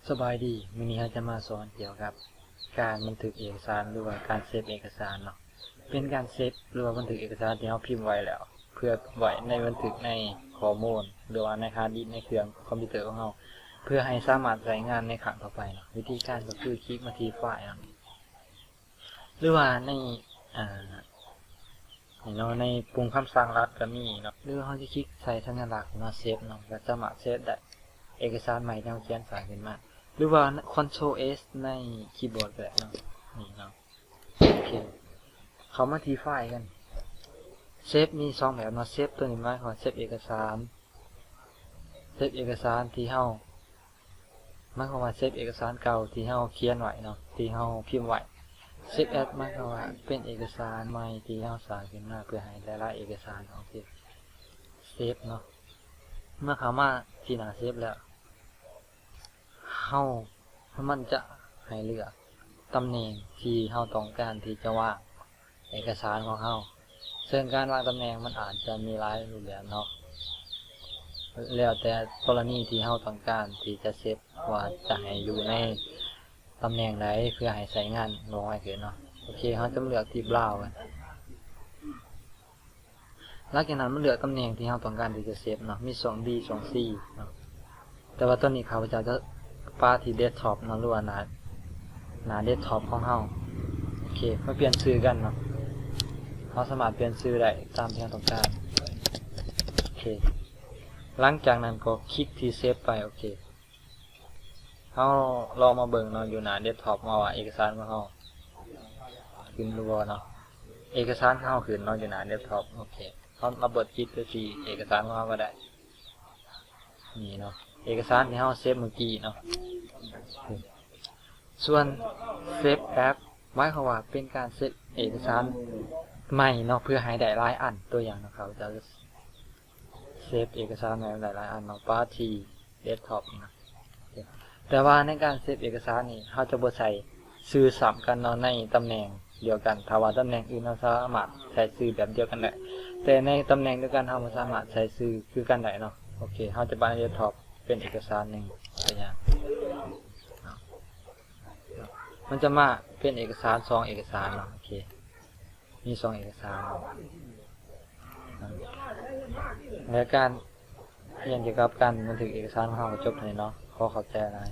ສະບາຍດີ, ມື້ນີ້ເຮົາຈະມາສອນກ່ຽວກັບການບັນທຶກເອກະສານ ຫຼືວ່າການເຊບເອກະສານເນາະ. ເປັນການເຊບ ຫຼືວ່າບັນທຶກເອກະສານທີ່ເຮົາພິມໄວ້ແລ້ວ ເພື່ອໄວ້ໃນບັນທຶກໃນຂໍ້ມູນ ຫຼືວ່າໃນຮາດດິສ ໃນເຄື່ອງຄອມພິວເຕີຂອງເຮົາ ເພື່ອໃຫ້ສາມາດໃຊ້ງານໃນຄັ້ງຕໍ່ໄປເນາະ. ວິທີການກໍຄືຄລິກມາທີ່ໄຟລ໌ເນາະ ຫຼືວ່າໃນ ອ່າ ນີ້ເນາະ ໃນປຸ່ມຄຳສັ່ງລັດກໍມີເນາະ ຫຼືເຮົາຈະຄລິກໃສ່ສັນຍາລັກເນາະ ເຊບເນາະ ກໍສາມາດເຊບໄດ້ ເອກະສານໃໝ່ທີ່ເຮົາຂຽນສ້າງຂຶ້ນມາ ຫຼືວ່າ Ctrl S ໃນຄີບອດກໍໄດ້ເນາະ. ນີ້ເນາະ ໂອເຄ ເຂົ້າມາທີ່ໄຟລ໌ກັນ. ເຊບມີສອງແບບເນາະ ເຊບຕົວນີ້ໝາຍຄວາມວ່າເຊບເອກະສານ ເຊບເອກະສານທີ່ເຮົາ ໝາຍຄວາມວ່າເຊບເອກະສານເກົ່າທີ່ເຮົາຂຽນໄວ້ເນາະ ທີ່ເຮົາພິມໄວ້. ເຊບແອັສ ໝາຍຄວາມວ່າເປັນເອກະສານໃໝ່ທີ່ເຮົາສ້າງຂຶ້ນມາເພື່ອໃຫ້ຫຼາຍໆເອກະສານ. ໂອເຄ ເຊບເນາະ. ເມື່ອເຂົ້າມາທີ່ໜ້າເຊບແລ້ວ ເຮົາ ມັນຈະໃຫ້ເລືອກຕຳແໜ່ງທີ່ເຮົາຕ້ອງການທີ່ຈະວາງເອກະສານຂອງເຮົາ ເຊິ່ງການວາງຕຳແໜ່ງມັນອາດຈະມີຫຼາຍຮູບແບບເນາະ ແລ້ວແຕ່ກໍລະນີທີ່ເຮົາຕ້ອງການທີ່ຈະເຊບ ວ່າຈະໃຫ້ຢູ່ໃນຕຳແໜ່ງໃດ ເພື່ອໃຫ້ໃຊ້ງານໄວຂຶ້ນເນາະ. ໂອເຄ ເຮົາຈະເລືອກທີ່ Browse ກັນ. ຫຼັງຈາກນັ້ນມາເລືອກຕຳແໜ່ງທີ່ເຮົາຕ້ອງການທີ່ຈະເຊບເນາະ ມີຊ່ອງ D ຊ່ອງ C ເນາະ ແຕ່ວ່າຕອນນີ້ຂ້າພະເຈົ້າຈະປະທີ່ Desktop ເນາະ ຫຼືວ່າໜ້າ ໜ້າ Desktop ຂອງເຮົາ. ໂອເຄ ມາປ່ຽນຊື່ກັນເນາະ ເຮົາສາມາດປ່ຽນຊື່ໄດ້ຕາມທີ່ເຮົາຕ້ອງການ. ໂອເຄ ຫຼັງຈາກນັ້ນກໍຄລິກທີ່ Save ໄປ. ໂອເຄ ເຮົາລອງມາເບິ່ງເນາະ ຢູ່ໜ້າ Desktop ເຮົາວ່າເອກະສານຂອງເຮົາຂຶ້ນຫຼືບໍ່ເນາະ. ເອກະສານຂອງເຮົາຂຶ້ນເນາະ ຢູ່ໜ້າ Desktop. ໂອເຄ ເຮົາມາເບິ່ງຄລິກໄປທີ່ເອກະສານຂອງເຮົາກໍໄດ້. ນີ້ເນາະ ເອກະສານທີ່ເຮົາເຊບມື້ກີ້ເນາະ. ສ່ວນ Save As ໝາຍຄວາມວ່າເປັນການເຊບເອກະສານໃໝ່ເນາະ ເພື່ອໃຫ້ໄດ້ຫຼາຍອັນ. ຕົວຢ່າງເນາະ ຂ້າພະເຈົ້າຈະເຊບເອກະສານໃຫ້ໄດ້ຫຼາຍອັນເນາະ ປະທີ່ Desktop ນະ. ແຕ່ວ່າໃນການເຊບເອກະສານນີ້ ເຮົາຈະບໍ່ໃສ່ຊື່ຊ້ຳກັນເນາະ ໃນຕຳແໜ່ງດຽວກັນ. ຖ້າວ່າຕຳແໜ່ງອື່ນ ເຮົາສາມາດໃສ່ຊື່ແບບດຽວກັນໄດ້ ແຕ່ໃນຕຳແໜ່ງດຽວກັນ ເຮົາບໍ່ສາມາດໃສ່ຊື່ຄືກັນໄດ້ເນາະ. ໂອເຄ ເຮົາຈະປະໃນ Desktop ເປັນເອກະສານໜຶ່ງຕົວຢ່າງ. ມັນຈະມາເປັນເອກະສານສອງເອກະສານເນາະ. ໂອເຄ ມີສອງເອກະສານ ແລະ ການຮຽນກ່ຽວກັບການບັນທຶກເອກະສານຂອງເຮົາກໍຈົບເທົ່ານີ້ເນາະ. ຂໍຂອບໃຈຫຼາຍ.